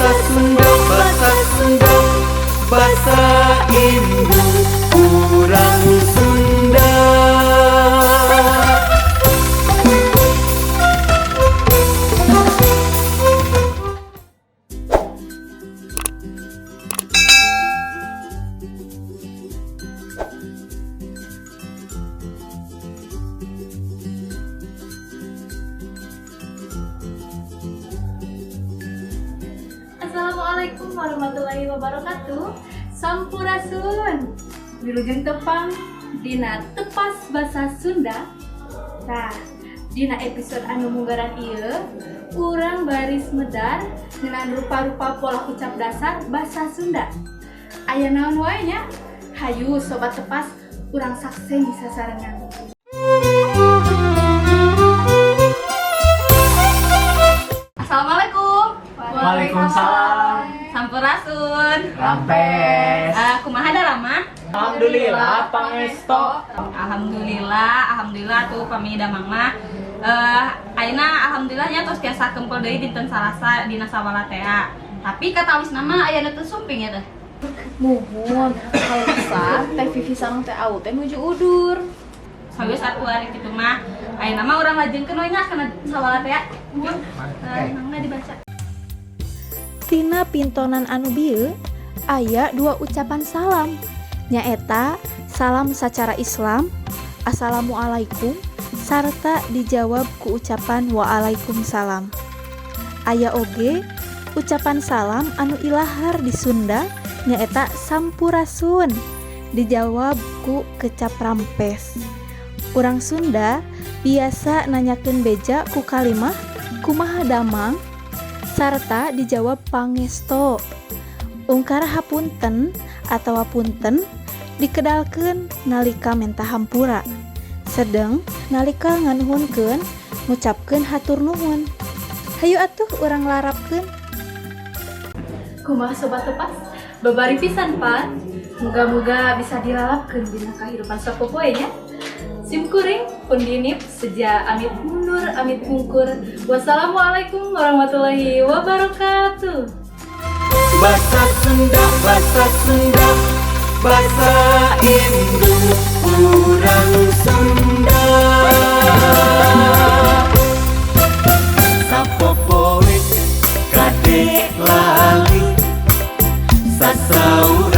Basa Sunda, basa Sunda, basa Ibu urang Sunda. Assalamualaikum warahmatullahi wabarakatuh. Sampurasun. Wilujeng tepang dina Tepas Basa Sunda. Nah, dina episode anu munggaran ieu urang baris medar ngeunaan rupa-rupa pola ucap dasar basa Sunda. Aya naon wae nya? Hayu sobat tepas, urang sakseni sasarengan. Assalamualaikum. Waalaikumsalam. Sampurasun. Rampes. Kumaha daramang? Alhamdulillah pangesto. Alhamdulillah, alhamdulillah tuh pami damang mah. Ayeuna alhamdulillahnya tos tiasa kempel deui dinten Salasa dina sawala tea. Tapi katawisna mah aya nu teu sumping ya teh. Muhun, kalau bisa Teh Vivi sareng Teh Au teh nuju udur. Sawios atuh ari kitu mah. Ayeuna mah urang lajengkeun we nya kana sawala tea. Muhun. Mangga dibaca. Tina pintonan anu bieu aya dua ucapan salam, nyaeta salam sacara Islam assalamualaikum sarta dijawab ku ucapan waalaikumsalam. Aya oge ucapan salam anu ilahar di Sunda, nyaeta sampurasun, dijawab ku kecap rampes. Urang Sunda biasa nanyakeun beja ku kalimah kumaha damang sarta dijawab pangesto. Ungkara hapunten atawa punten dikedalkeun nalika menta hampura, sedeng nalika nganuhunkeun ngucapkeun hatur nuhun. Hayu atuh urang larapkeun. Kumaha sobat tepas? Babari pisan pan. Muga-muga bisa dilalapkeun dina kahirupan sapopoe nya. Sim kuring pun dinip seja amit mundur amit mungkur. Wassalamualaikum warahmatullahi wabarakatuh. Basa Sunda, basa Sunda, basa Indo urang Sunda. Sapopoe kade lali sasau.